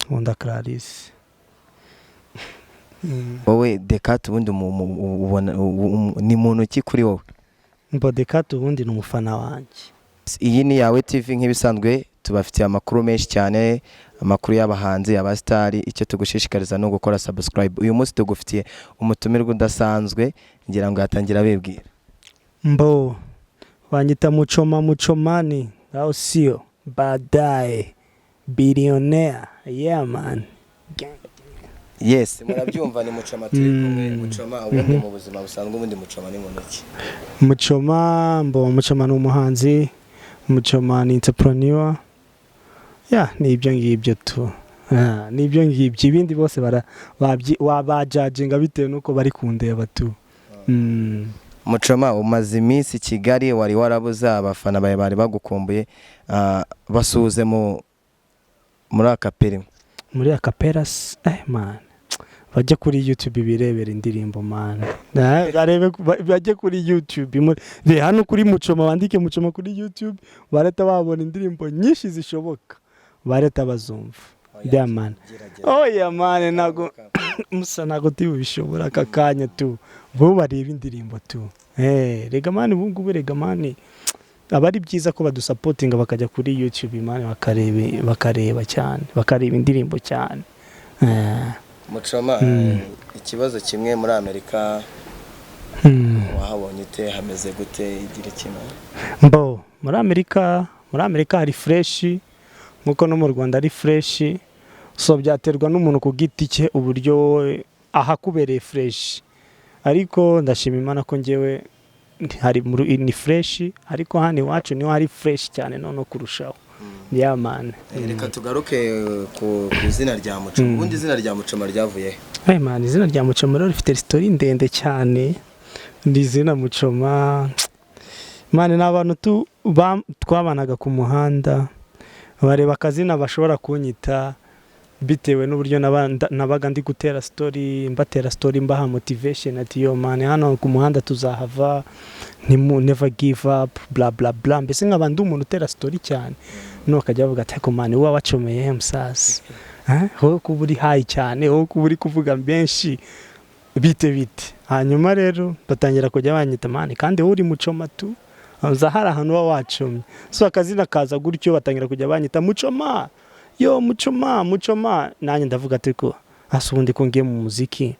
Nkunda Clarisse. Wowe The Cat, ubundi ubona ni muntu ki kuri wowe? Mbo The Cat ubundi ni umufana wanjye. Iyi ni Yawe TV. Nk'ibisanzwe tubafitiye amakuru menshi cyane, amakuru y'abahanzi, abasitari. Icyo tugushishikariza ni ugukora subscribe. Uyu munsi tugufitiye umutumirwa udasanzwe, ngira ngo yatangira abibwira. Mbo banyita Muchoma, Muchomani, au sio? Baadaye billionaire, yeah man. Yes, murabyumva, ni Muchoma turi kumwe. Muchoma, ubundi mu buzima busanzwe, ubundi Muchoma ni muntu ki? Muchoma, mbo Muchoma ni umuhanzi, Muchoma ni entrepreneur, yeah, ni ibyo ngibyo tu. Ah, ni ibyo ngibyo. Ibindi bose bara bajajinga bitewe nuko bari kundeba tu. Muchoma, umaze iminsi i Kigali, wari warabuze, abafana bawe bari bagukumbuye. Basuhuze muri acapella. Muri acapella? Man, bajye kuri YouTube birebera indirimbo, man. Barebe, bajye kuri YouTube, hano kuri Muchoma, bandike Muchoma kuri YouTube, barahita babona indirimbo nyinshi zishoboka, barahita bazumva. Yeah man, oya man, ntago musa, ntago tubishobora aka kanya tu. Bo bareba indirimbo tu. Rega man, ubu ngubu rega man, aba ari byiza ko badusapotinga bakajya kuri YouTube, man, bakareba cyane, bakareba indirimbo cyane. Muchoma, ikibazo kimwe: muri Amerika wahabonye ute? Hameze gute? Igira ikintu. Mbo muri Amerika hari fresh nkuko no mu Rwanda ari fresh. So byaterwa n'umuntu ku giti cye uburyo ahakubereye fresh, ariko ndashima Imana ko njyewe hari ni fresh, ariko hano iwacu niho hari fresh cyane noneho kurushaho. Yeah man. Reka tugaruke ku izina rya Muchoma. Ubundi izina rya Muchoma ryavuye he? Hey man, izina rya Muchoma rero rifite story ndende cyane. Ni izina Muchoma, man, ni abantu twabanaga ku muhanda, bareba akazina bashobora kunyita bitewe n'uburyo nabaga ndi gutera story, mbatera story, mbaha motivation ati: "Yo man, hano ku muhanda tuzahava, ntimu never give up, bla bla bla." Mbese nkaba ndi umuntu utera story cyane, no bakajya bavuga ati: "Ariko man, uba wacomeye he musaza? Eh, wowe kuba uri high cyane, wowe kuba uri kuvuga menshi, bite bite?" Hanyuma rero batangira kujya banyita: "Man, kandi wowe uri Muchoma tu, uza hari ahantu uba wacomye." So akazina kaza gutyo, batangira kujya banyita Muchoma, yo Muchoma, Muchoma. Nanjye ndavuga ati: "Ko hasi ubundi ko ngiye mu muziki,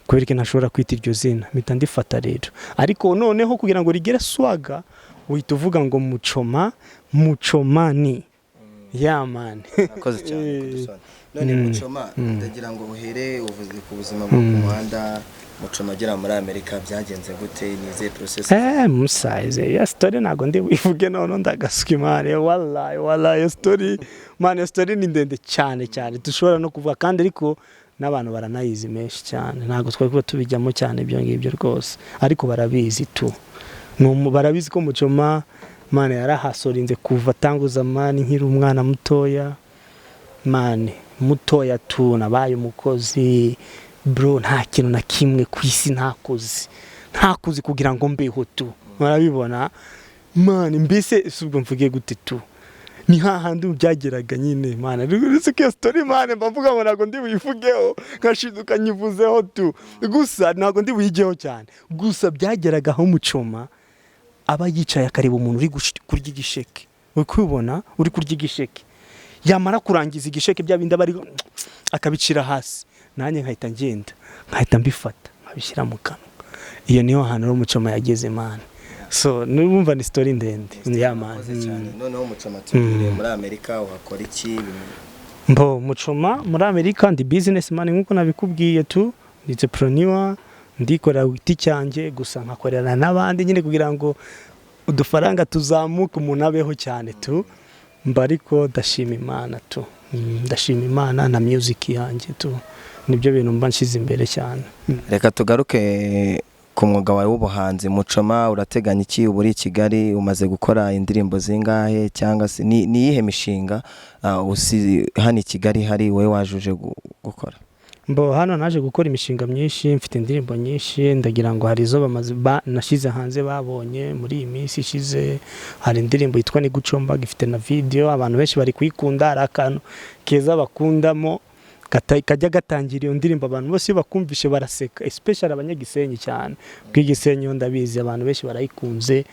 kubera ko ntashobora kwita iryo zina?" Mpita ndifata rero, ariko noneho kugira ngo rigere swagger, uhita uvuga ngo Muchoma, Muchomani, yeah man. Murakoze cyane kudusobanurira. None Muchoma, ndagira ngo uhere uvuze ku buzima bwo ku muhanda. Muchoma agera muri Amerika byagenze gute? Ni izihe process? Musayize ya story ntabwo ndi buyivuge none, ndagasuka imana. Wallahi, wallahi, iyo story man, iyo story ni ndende cyane cyane, dushobora no kuvuga kandi, ariko n'abantu baranayizi menshi cyane. Ntabwo twari kuba tubijyamo cyane ibyo ngibyo rwose, ariko barabizi tu. Barabizi ko Muchoma, man, yarahasorinze kuva tanguza, man, nkiri umwana mutoya, man, mutoya tu. Nabaye umukozi bro, nta kintu na kimwe ku isi ntakoze, ntakoze kugira ngo mbeho tu. Murabibona man, mbese si ubwo mvuge gute tu? Ni hahandi byageraga nyine, man. Uretse ko iyo story, man, mbavuga ngo ntabwo ndi buyivugeho, nkashiduka nyivuzeho tu. Gusa ntabwo ndi buyigeho cyane. Gusa byageraga aho Muchoma aba yicaye akareba umuntu uri kurya igisheke, uri kubibona, uri kurya igisheke, yamara kurangiza igisheke, bya bindi aba ari akabicira hasi, nanjye nkahita ngenda nkahita mbifata nkabishyira mu kanwa. Iyo niyo hantu rero Muchoma yageze, man. So nubumva ni story ndende, yeah man. Murakoze cyane. Noneho Muchoma, tubwire, muri Amerika uhakora iki? Mbo Muchoma muri Amerika ndi businessman nkuko nabikubwiye tu, ndi entrepreneur, ndikorera ku giti cyanjye, gusa nkakorera n'abandi nyine kugira ngo udufaranga tuzamuke, umuntu abeho cyane tu. Mba ariko ndashima Imana tu. Ndashima Imana na music yanjye tu, nibyo bintu mba nshyize imbere cyane. Reka tugaruke ku mwuga wawe w'ubuhanzi. Muchoma, urateganya iki? Ubu uri i Kigali, umaze gukora indirimbo zingahe? Cyangwa se ni iyihe mishinga usi hano i Kigali hari wowe wajuje gukora? Mbo hano naje gukora imishinga myinshi, mfite indirimbo nyinshi, ndagira ngo hari izo bamaze nashyize hanze babonye muri iyi minsi ishize. Hari indirimbo yitwa Nigucomba, ifite na video, abantu benshi bari kuyikunda. Hari akantu keza bakundamo kajya gatangira iyo ndirimbo, abantu bose iyo bakumvishe baraseka, especially abanyagisenyi cyane, kuko Igisenyi yo ndabizi abantu benshi barayikunze.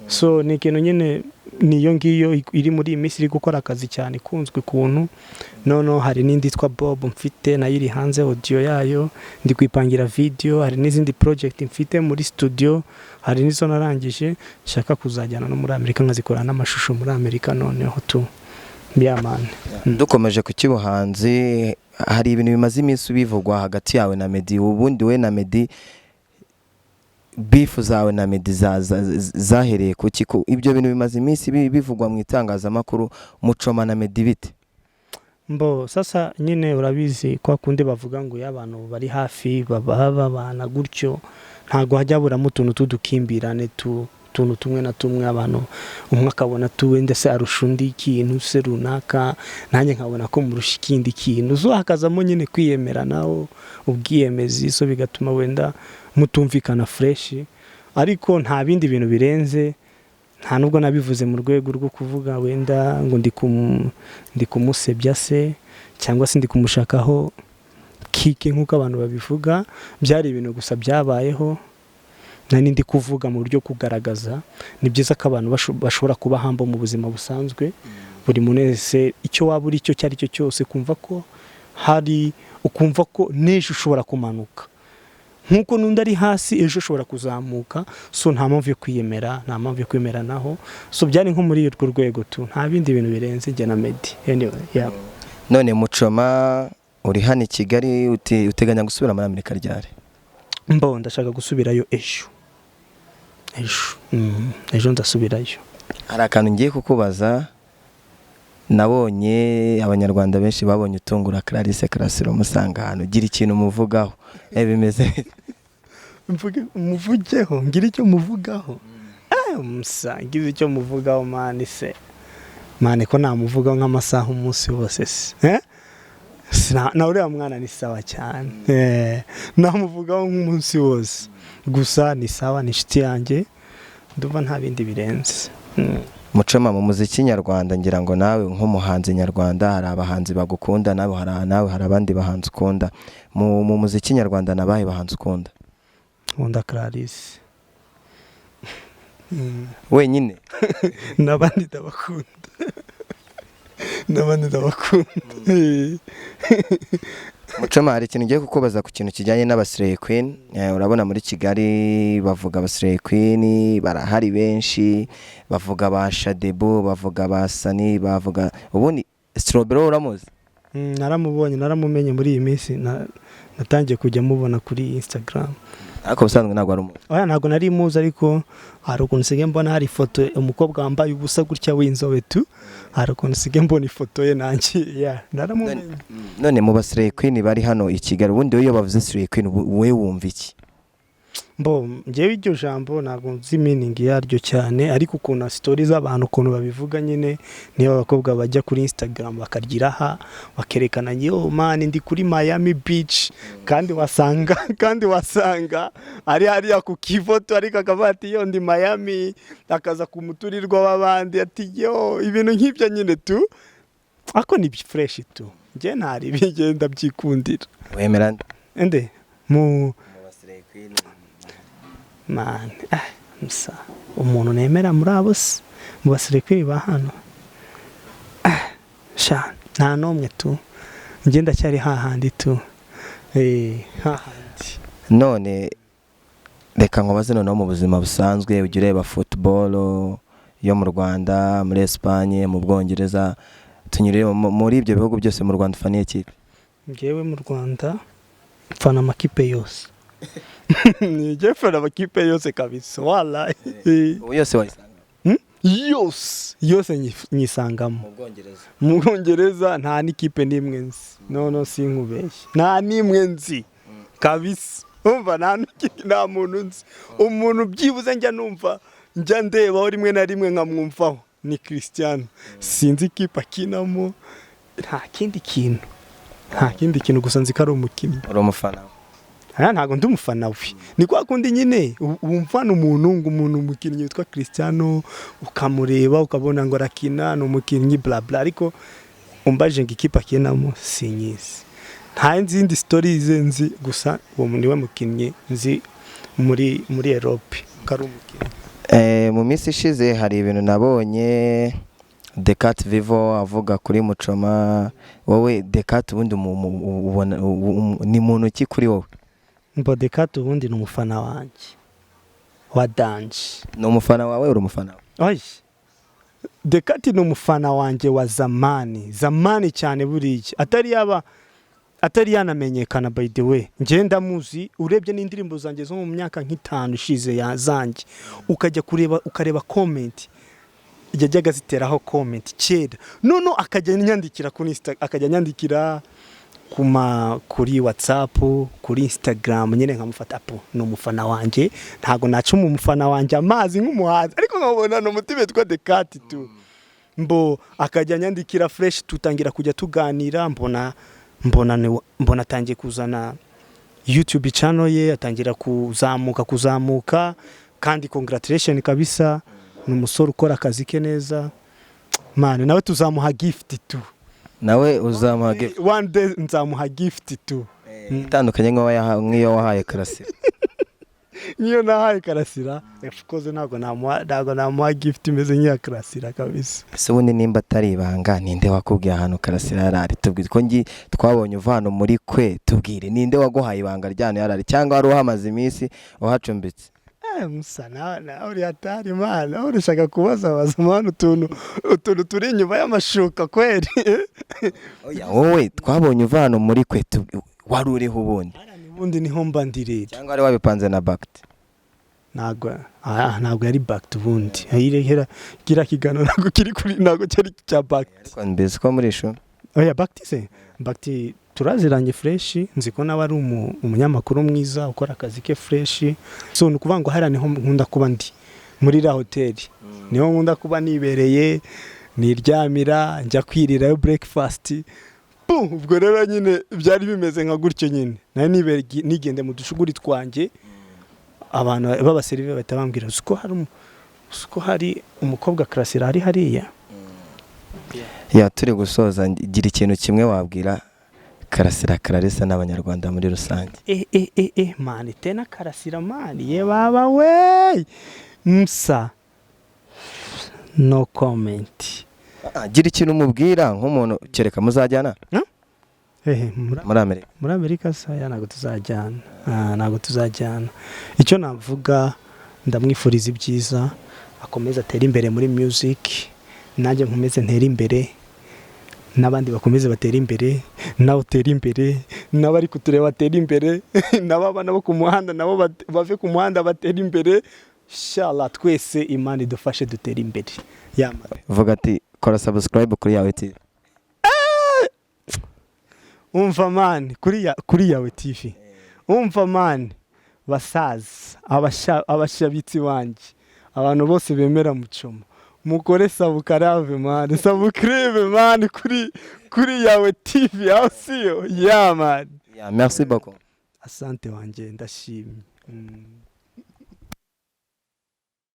So ni ikintu nyine, niyo ngiyo iri muri iyi minsi iri gukora akazi cyane, ikunzwe ukuntu. Noneho hari n'indi yitwa Bob mfite, nayo iri hanze audio yayo, ndi kuyipangira video. Hari n'izindi project mfite muri studio, hari n'izo narangije nshaka kuzajyana no muri Amerika, nkazikora n'amashusho muri Amerika noneho tu, yeah man. Dukomeje ku cy'ubuhanzi, hari ibintu bimaze iminsi bivugwa hagati yawe na Meddy. Ubundi we na Meddy, beef zawe na Meddy zahereye kuki? Ko ibyo bintu bimaze iminsi bivugwa mu itangazamakuru, Muchoma na Meddy bite? Mbo sasa nyine urabizi, kwa kundi bavuga ngo iyo abantu bari hafi baba babana gutyo, ntabwo hajya haburamo utuntu tw'udukimbirane tu, utuntu tumwe na tumwe, abantu umwe akabona tu wenda se arusha undi ikintu se runaka, nanjye nkabona ko murusha ikindi kintu, so hakazamo nyine kwiyemera nawo ubwiyemezi, so bigatuma wenda mutumvikana fresh, ariko nta bindi bintu birenze. Nta nubwo nabivuze mu rwego rwo kuvuga wenda ngo ndi kumusebya se cyangwa se ndi kumushakaho kike nk'uko abantu babivuga. Byari ibintu gusa byabayeho nari ndi kuvuga mu buryo kugaragaza ni byiza ko abantu bashobora kuba humble mu buzima busanzwe. Buri muntu wese, icyo waba uri cyo, icyo ari cyo cyose, kumva ko hari, ukumva ko n'ejo ushobora kumanuka nk'uko n'undi ari hasi, ejo ushobora kuzamuka. So nta mpamvu yo kwiyemera, nta mpamvu yo kwemeranaho. So byari nko muri urwo rwego tu, nta bindi bintu birenze njye na Meddy, anyway, yeah. None Muchoma, uri hano i Kigali, uteganya gusubira muri Amerika ryari? Mbo ndashaka gusubirayo ejo ejo. Ejo ndasubirayo. Hari akantu ngiye kukubaza. Nabonye abanyarwanda benshi babonye utungura Clarisse Karasira umusanga ahantu, gira ikintu umuvugaho. Bimeze bite? Mvuge, muvugeho, ngira icyo muvugaho? Musa ngize icyo muvugaho, man, se man, ko namuvugaho nk'amasaha umunsi wose se, eh? Na uriya mwana ni sawa cyane. Namuvugaho nk'umunsi wose, gusa ni sawa, ni inshuti yanjye, ndumva nta bindi birenze. Muchoma, mu muziki nyarwanda, ngira ngo nawe nk'umuhanzi nyarwanda hari abahanzi bagukunda, nawe hari abandi bahanzi ukunda. Mu muziki nyarwanda nabahe bahanzi ukunda? Nkunda Clarisse. Wenyine? N'abandi ndabakunda, n'abandi ndabakunda. Muchoma, hari ikintu ngiye kukubaza ku kintu kijyanye n'aba Slay Queen. Urabona muri Kigali bavuga aba Slay Queen barahari benshi, bavuga ba Shaddyboo, bavuga ba Sani, bavuga ubundi Strawberry, uramuzi? Naramubonye, naramumenye muri iyi minsi, natangiye kujya mubona kuri Instagram. Ariko ubusanzwe ntabwo ari umuntu? Oya, ntabwo nari muzi, ariko hari ukuntu nsigaye mbona hari ifoto umukobwa wambaye ubusa gutya w'inzobe tu, hari ukuntu nsigaye mbona ifoto ye nanjye, yeah, naramumenye. None mu ba Slay Queen bari hano i Kigali, ubundi iyo bavuze Slay Queen wowe wumva iki? Mbo njyewe iryo jambo ntabwo nzi meaning yaryo cyane, ariko ukuntu story z'abantu ukuntu babivuga nyine, niba abakobwa bajya kuri Instagram bakaryiraha bakerekana yo man ndi kuri Miami Beach, kandi wasanga ari hariya ku kivoto, ariko akavuga ati yo ndi Miami, akaza ku muturirwa w'abandi ati yo, ibintu nk'ibyo nyine tu, ako ni fresh tu, njye ntari bigenda byikundira. Wemera nde? Ende mu Mu ba Slay Queen. Man, musa umuntu nemera muri abo se, mu ba Slay Queen ba hano, sha nta n'umwe tu, njye ndacyari hahandi tu, hahandi. None reka nkubaze noneho, mu buzima busanzwe ujya ureba football yo mu Rwanda, muri Espagne, mu Bwongereza? Tunyure muri ibyo bihugu byose, mu Rwanda ufaniye ikipe? Njyewe mu Rwanda mfana amakipe yose, njyewe mfana amakipe yose kabisa, wallahi. Ubu yose wayisanga? Hmm? Yose yose nyisangamo. Mu Bwongereza? Mu Bwongereza nta n'ikipe n'imwe nzi, no sinkubeshye, nta n'imwe nzi kabisa. Umva, nta muntu nzi, umuntu byibuze njya numva, njya ndebaho rimwe na rimwe nkamwumvaho ni Cristiano, sinzi ikipe akinamo, nta kindi kintu. Nta kindi kintu, gusa nzi ko ari umukinnyi. Uri umufana we? Aya, ntabwo ndi umufana we. Ni kwa kundi nyine wumvana umuntu ngo umuntu umukinnyi witwa Cristiano, ukamureba ukabona ngo arakina, ni umukinnyi, bla bla, ariko umbaje ngo ikipe akinamo sinyizi. Nta zindi stories nzi, gusa uwo niwe mukinnyi nzi muri Europe ko ari umukinnyi. Mu minsi ishize hari ibintu nabonye The Cat Vivo avuga kuri Muchoma. Wowe The Cat ubundi ubona ni muntu ki kuri wowe? Mbo The Cat ubundi ni umufana wanjye wa danger. Ni umufana wawe? Uri umufana we? Oye, The Cat ni umufana wanjye wa zamani zamani cyane, buriya atari yaba, atari yanamenyekana. By the way, njye ndamuzi. Urebye n'indirimbo zanjye zo mu myaka nk'itanu ishize ya zanjye, ukajya kureba, ukareba comment yajyaga ziteraho comment kera, none akajya anyandikira kuri Insta, akajya anyandikira kuri WhatsApp, kuri Instagram nyine, nkamufata apo ni umufana wanjye. Ntago nacuma umufana wanjye amazi nk'umuhanzi, ariko nkabona ni umutima witwa The Cat tu. Mbo akajya anyandikira fresh, tutangira kujya tuganira, mbona atangiye kuzana YouTube channel ye, atangira kuzamuka. Kandi congratulation kabisa, ni umusore ukora akazi ke neza man. Nawe tuzamuha gift tu. Nawe uzamuha gift? One day nzamuha gift tu. Itandukanye nk'iyo wahaye Karasira? Nk'iyo nahaye Karasira? Of course, ntabwo namuha gift imeze nk'iya Karasira kabisa. Ese ubundi nimba atari ibanga, ninde wakubwiye ahantu Karasira yarari? Tubwire ko ngi twabonye uva hano muri kwe. Tubwire, ninde waguhaye ibanga ry'ahantu yarari, cyangwa wari uhamaze iminsi uhacumbitse? Musa, nawe uri hatari man. Nawe urashaka kubaza baza man utuntu turi inyuma y'amashuka kweri. Oya, wowe twabonye uva hano muri kwe, wari uriho ubundi? Ubundi niho mba ndi rero. Cyangwa wari wabipanze na Bagiti? Ntabwo yari Bagiti ubundi. Ahirehera kiriya kiganiro ntabwo kiri kuri, ntabwo cyari cya Bagiti. Ariko mbizi ko muri ishuri. Oya, Bagiti se, Bagiti turaziranye fresh, nzi ko nawe ari umunyamakuru mwiza ukora akazi ke fresh. So ni ukuvuga ngo hariya niho nkunda kuba ndi, muri iriya hoteli niho nkunda kuba nibereye, niryamira, njya kwirirayo breakfast. Ubwo rero nyine byari bimeze nka gutyo nyine, nari nibereye nigende mu dushuguri twanjye, abantu b'abaserive bahita bambwira uzi ko hari umukobwa Karasira ari hariya. Ya, turi gusoza, gira ikintu kimwe wabwira Karasira, Clarisse n'Abanyarwanda muri rusange. Eh eh eh eh, man, tena Karasira man, ye baba we, musa, no comment. Ah, gira ikintu umubwira nk'umuntu, kereka muzajyana Ehe, muri Amerika. Muri Amerika saya ntabwo tuzajyana. Ntabwo tuzajyana. Icyo navuga, ndamwifuriza ibyiza, akomeze atere imbere muri music, nanjye nkomeze ntere imbere, n'abandi bakomeze batere imbere, nawe utere imbere, n'abari kutureba batere imbere, n'abana bo ku muhanda nabo bave ku muhanda batere imbere. Inshallah, twese Imana idufashe dutere imbere. Yama. Vuga ati kora subscribe kuri Yawe TV. Umva man, kuri Yawe TV. Umva man, basaza, abashabitsi banjye, abantu bose bemera Muchoma, mukore subscribe man, subscribe man kuri Yawe TV, aho siyo? Yeah man. Yeah, merci beaucoup. Asante wanjye, ndashimye.